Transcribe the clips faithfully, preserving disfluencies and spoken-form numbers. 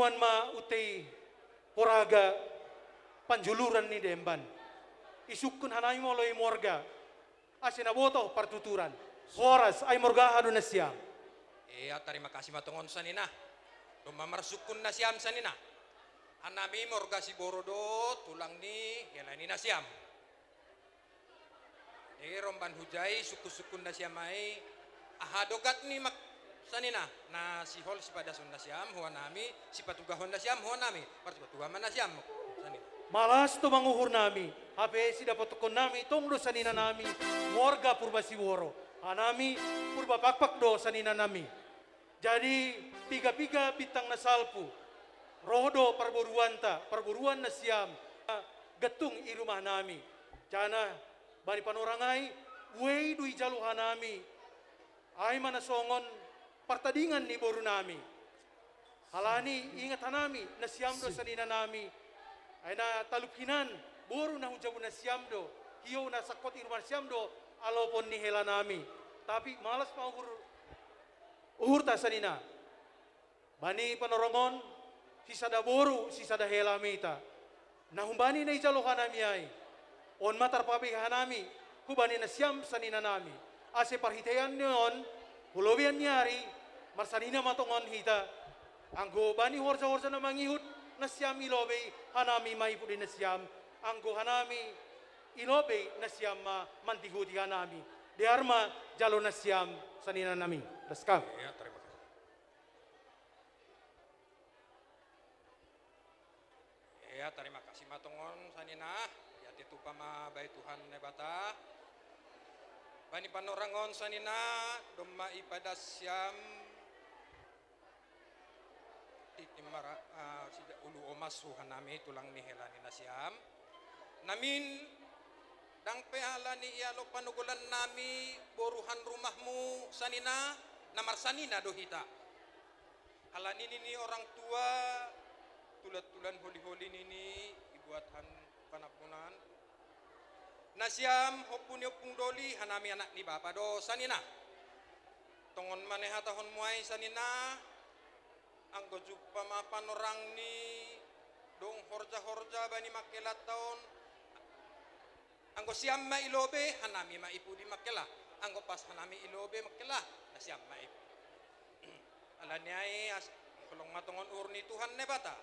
Tuhan ma untei poraga panjuluran ni demban. Isungkun hanami molo i morga, ase na botoh partuturan. Horas, ai morgaha do nasiam. Ia, tarima kasih ma tongon sanina. Domma marsungkun nasiam sanina. Hanami morga Siboro do, tulang ni hela ni nasiam. Jadi romban hujai sungkun-sungkun nasiam ai, aha do gat ni mak-, sanina, na sihol sipadason nasiam, huanami, sipatugahon nasiam, huanami, martua-tua ma nasiam, sanina. Malas tumang uhur nami, hape sidapotkon nami, tong do sanina nami, morga Purba Siboro, hanami, Purba Pakpak do sanina nami. Jadi, piga-piga bintang na salpu, ro do parboruanta, parboruan nasiam, gantung i rumah nami. Janah bani panorang ai, buei do ijalo hanami, ai ma na songon partadingan ni boru nami. Halani ingat hanami, nasiam do sanina nami. Ai na talup hinan, boru na hujabu nasiam do, hiou na sangkot i rumah nasiam do, alopon ni hela nami. Tapi malas ma uhur, uhurta sanina. Bani panorang on, sisada boru, sisada hela ma hita. Na humbani na ijalo hanami ai. On ma tarpabege hanami, hubani nasiam sanina nami. Ase parhiteian ni on, hu lobeian ni ari, marsanina ma tongon hita. Anggo bani horja-horja na mangihut, nasiam i lobei, hanami ma i pudi nasiam. Anggo hanami i lobei, nasiam ma mandihuti hanami. Dear ma jalo nasiam sanina nami. Das kam. Ia, tarima kasih. Ia, tarima kasih ma tongon sanina. Ia, titupa ma bai Tuhan Naibata. Bani panorang on sanina, domma ipadas siam titi mara-, ah, sida ulu omas hu hanami tulang ni hela ni nasiam. Namin, ndang pe halani ialo panogolan nami boruhan rumahmu sanina, na marsanina do hita. Halani nini orang tua, tulan-tulan holi-holi nini ibuat han panampunan. Nasiam hompu ni ompung doli, hanami anak ni bapa do sanina. Tongon ma na ihatahonmu ai sanina, anggo jumpa ma panorang ni dong horja-horja bani mangkelanta on, anggo siam ma i lobei, hanami ma i pudi mangkela. Anggo pas hanami i lobei mangkela, nasiam ma i pudi. Alani ai as-, holong ma tongon uhur ni Tuhan Naibata.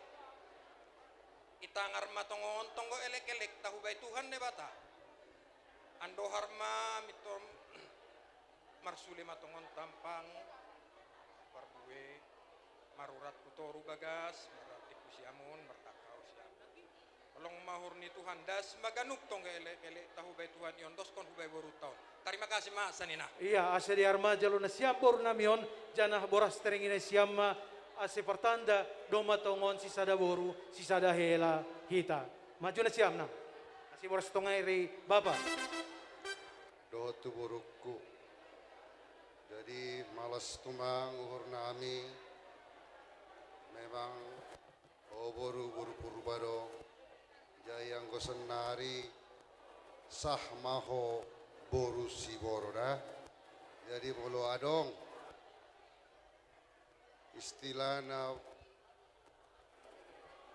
Itangar ma tongon tonggo elek-elekta hubai Tuhan Naibata. Andohar ma mintor marsule ma tongon tampang, parbue, marurat tu toru bagas, marrantip tu siamun, martangkaon siamun. Holong ma uhur ni Tuhan, das ma ganup tonggo elek-elekta hubai Tuhan, iondoskon hubai borunta on. Tarima kasih ma sanina. Ia, ase dear ma jalo nasiam boru nami on, janah boras tereng i nasiam ma, ase partanda, domma tongon sisada boru, sisada hela hita. Maju nasiam nang. Ase boras tongon i, bapa. Dohot tu borungku. Jadi malas tumang uhur nami. Memang ho boru, boru Purba do. Jadi anggo sannari sah ma ho boru Siboro da. Jadi molo adong istilahna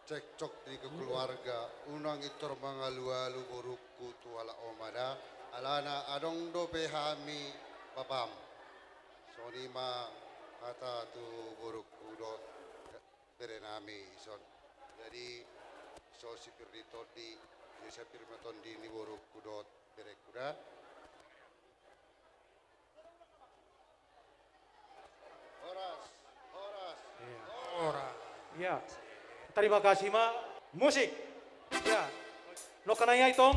cekcok di keluarga, unang intor mangalu-alu borungku tu halak oma da, alana adong dope hami bapam. Songon i ma hata tu borungku dohot bere nami ison. Jadi so sipir ni tondi, ni sipir ma tondi ni borungku dohot berengku da. Horas, horas, iya. Horas. Iya. Tarima kasih ma. Musik. Iya. Nokana iya itong.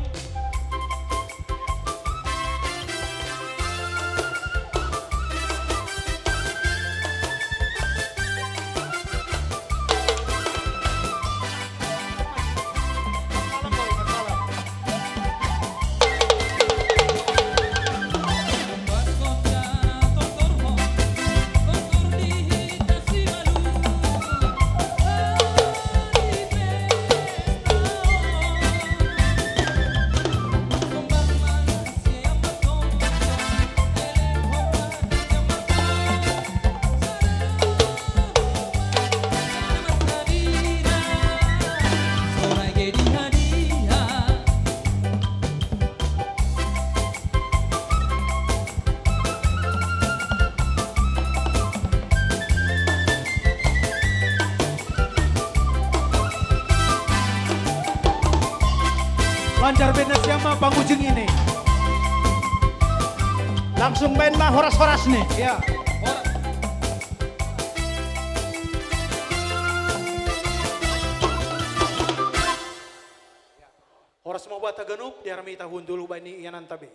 Jar band na siapa pangujung ini? Langsung main mah horas-horas nih. Ya. Horas mau bata ganup, diarami tahun dulu bani iyanan tabe.